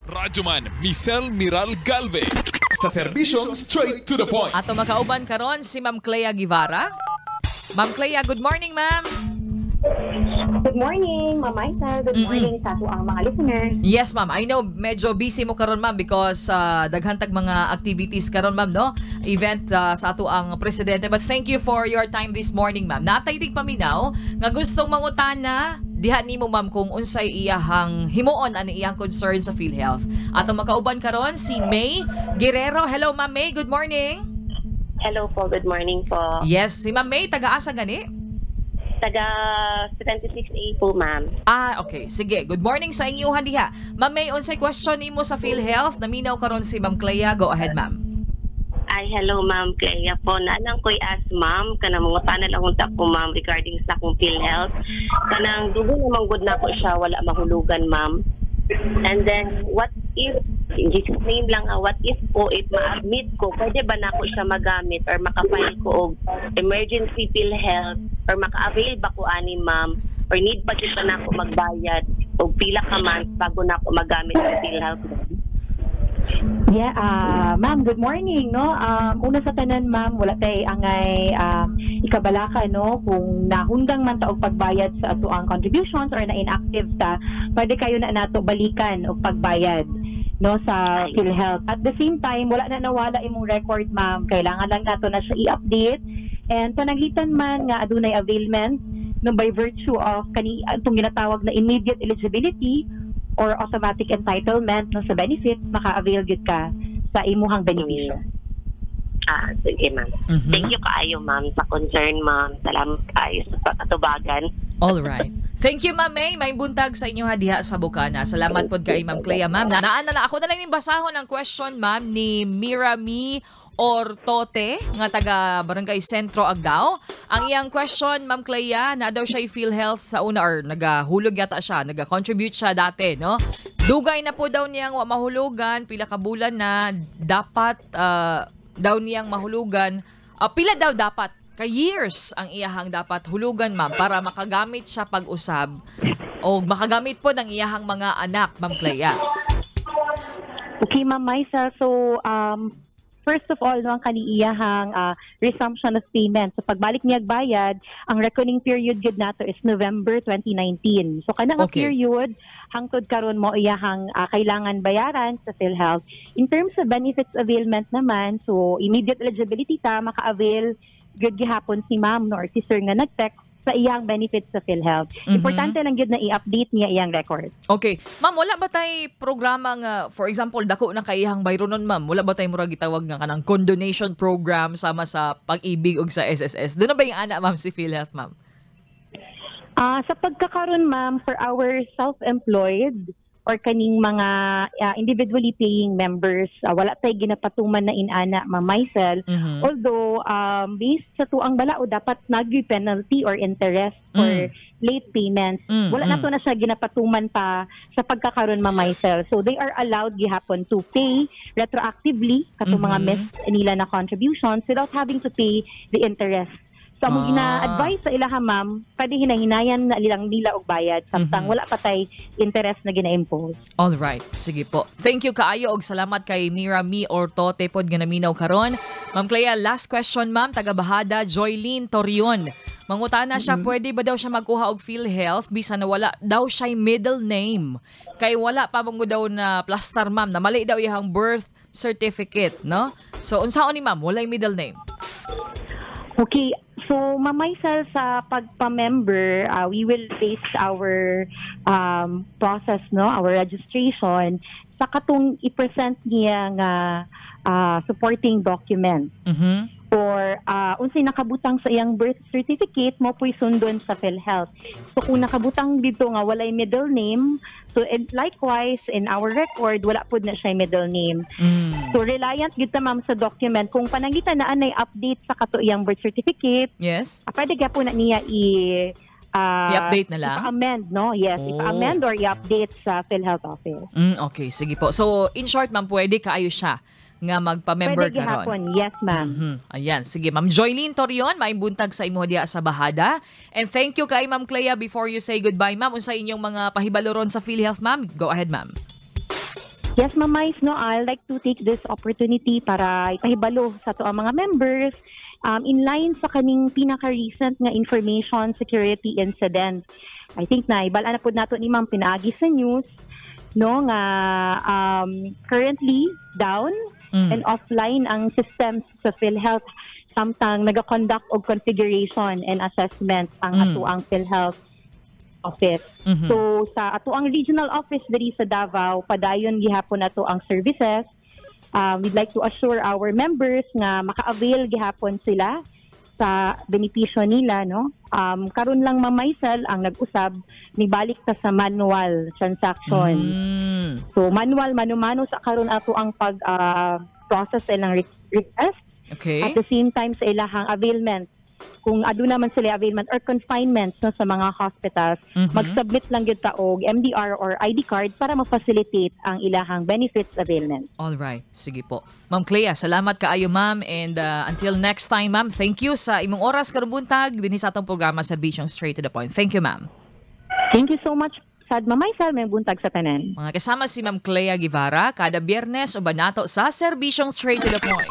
Radyoman Michelle Miral Galve sa serbisyong straight to the point. Ato makauban karon si Ma'am Clea Guevara. Ma'am Clea, good morning, ma'am. Good morning, Ma'am Maisel. Good morning sa ato ang mga listeners. Yes, ma'am. I know medyo busy mo karon, ma'am, because daghan tag mga activities karon, ma'am, no? Event sa ato ang presidente. But thank you for your time this morning, ma'am. Natay tig paminaw nga gustong mangutana diha nimo, ma'am, kung unsay iyahang himuon ani iyang concern sa PhilHealth. Ato makauban karon si May Guerrero. Hello, Ma'am May. Good morning. Hello po, good morning po. Yes, si Ma'am May taga-asa gani? Taga 76A po, ma'am. Ah, okay. Sige. Good morning sa inyo diha. Ma'am May, unsay question nimo sa PhilHealth? Naminaw karon si Ma'am Clea. Go ahead, ma'am. Ay, hello, ma'am Clea po. Naa lang ko'y ask, ma'am. Kanang mangutana lang unta ko, ma'am, regarding sa akong PhilHealth. Kanang dugay naman gud nako siya, wala mahulugan, ma'am. And then, what if, in Jesus name lang, ah, what if po, if ma-admit ko, pwede ba nako siya magamit or maka-file ko og emergency PhilHealth or maka-avail ba ko ani, ma'am? Or need pa jud ba nako magbayad og pila ka months bago nako magamit ang PhilHealth, ma'am? Yeah, ma'am, good morning, no? Una sa tanan, ma'am, wala tay angay ikabalaka, no? Kung nahundang man ta og pagbayad sa ato ang contributions or na inactive ta, pwede kayo na nato balikan og pagbayad, no, sa PhilHealth. At the same time, wala na nawala imong record, ma'am. Kailangan lang nato na siya i-update. And pananglitan man nga adunay availment, no, by virtue of kani atong ginatawag na immediate eligibility or automatic entitlement, no, sa benefits, maka-avail gyud ka sa imuhang benepisyo. Ah, sige, ma'am. Thank you kaayo, ma'am, sa concern, ma'am. Salamat kaayo sa pagkatubagan. All right. Thank you, Ma'am May. May buntag sa inyo ha diha sa Bukana. Salamat pod kay Ma'am Clea, ma'am. Naan na na ako na lang yung basahon ang question, ma'am, ni Mirami Ortote nga taga Barangay Sentro Agdao. Ang iyang question, Ma'am Clea, na daw siya PhilHealth sa una or nagahulog yata siya, naga-contribute siya dati, no? Dugay na po daw niyang wa mahulugan, pila ka bulan na dapat daw niyang mahulugan. Pila daw dapat ka years ang iyahang dapat hulugan, ma'am, para makagamit siya pag-usab o makagamit po ng iyahang mga anak, Ma'am Clea? Okay, Ma'am Maisa. So, first of all, no, ang kaniiyahang resumption of payment. So, pagbalik niya bayad, ang reckoning period gud nato is November 2019. So, kana nga period, hangtod karon mo iyahang kailangan bayaran sa PhilHealth. In terms of benefits availment naman, so immediate eligibility ta, maka-avail gud gihapon si ma'am, no, or si sir nga nag-text sa iyang benefits sa PhilHealth. Importante lang gyud na i-update niya iyang record. Okay. Ma'am, wala ba tay programa nga, for example, dako na kayahang bayronon, ma'am? Wala ba tay murag gitawag nga kanang condonation program sama sa Pag-ibig ug sa SSS? Doon na ba yung ana, ma'am, si PhilHealth, ma'am? Ah, sa pagkakaroon, ma'am, for our self-employed or kaning mga individually paying members, wala tay ginapatuman na inana, Ma'am Maisel. Although, based sa tuang balao, dapat nag penalty or interest for late payments. Wala na to na siya ginapatuman pa sa pagkakaroon, Ma'am Maisel. So, they are allowed gihapon to pay retroactively katong mga missed nila na contributions without having to pay the interest. So, among ina-advise sa ilaha, ma'am, pwede hinahinayan na lang nila og bayad samtang wala pa tay interest na gina-impose. All right. Sige po. Thank you kaayo og salamat kay Mira Mi Ortote pod nga naminaw karon. Ma'am Clea, last question, ma'am, taga Bahada, Joylene Torion. Mangutana siya, pwede ba daw siya magkuha og PhilHealth bisan na wala daw siya middle name? Kay wala pa man daw na plaster, ma'am, na mali daw iyang birth certificate, no? So unsaon ni ma'am, walay middle name? Okay, so Ma'am Maisel, sa pagpa-member, we will base our process, no, our registration sa katong i-present niya nga supporting document or unsay nakabutang sa iyang birth certificate mo po'y sundon sa PhilHealth. So kung nakabutang dito nga walay middle name, so and likewise in our record wala pud na siya middle name. So reliant gyud ta, ma'am, sa document. Kung pananglitan naa nay update sa kato iyang birth certificate, pwede gyapon na niya i I-update na lang? Ipa-amend, no? Yes, ipa-amend or i-update sa PhilHealth office. Okay, sige po. So, in short, ma'am, pwede kaayo siya nga magpa-member Pwede karon. Gihapon. Yes, ma'am. Ayan, sige. Ma'am Joylene Torion, maayong buntag sa imo diha sa Bahada. And thank you kay Ma'am Clea. Before you say goodbye, ma'am, unsa inyong mga pahibalo ron sa PhilHealth, ma'am? Go ahead, ma'am. Yes, Ma'am Mais, no, I'd like to take this opportunity para ipahibalo sa ato ang mga members in line sa kaning pinaka-recent nga information security incident. I think na ibal na pud nato ni Ma'am pinaagi sa news, no, nga currently down and offline ang systems sa PhilHealth samtang naga-conduct og configuration and assessment ang ato ang PhilHealth office. So sa ato ang regional office diri sa Davao, padayon gihapon ato ang services. We'd like to assure our members nga maka-avail gihapon sila sa benepisyo nila, no? Karon lang, Ma'am Maisel, ang nag-usab nibalik ta sa manual transaction. So manual mano-mano sa karon ato ang pag process ilang request at the same time sa ilahang availment, kung aduna man sila availment or confinement, no, sa mga hospitals, mag-submit lang gyud ta og MDR or ID card para ma-facilitate ang ilahang benefits availment. All right. Sige po. Ma'am Clea, salamat kaayo, ma'am, and until next time, ma'am. Thank you sa imong oras karong buntag dinhi sa atong programa Serbisyong Straight to the Point. Thank you, ma'am. Thank you so much sad, Ma'am Maisel, maayong buntag sa tanan. Mga kasama si Ma'am Clea Guevara kada Biyernes uban nato sa Serbisyong Straight to the Point.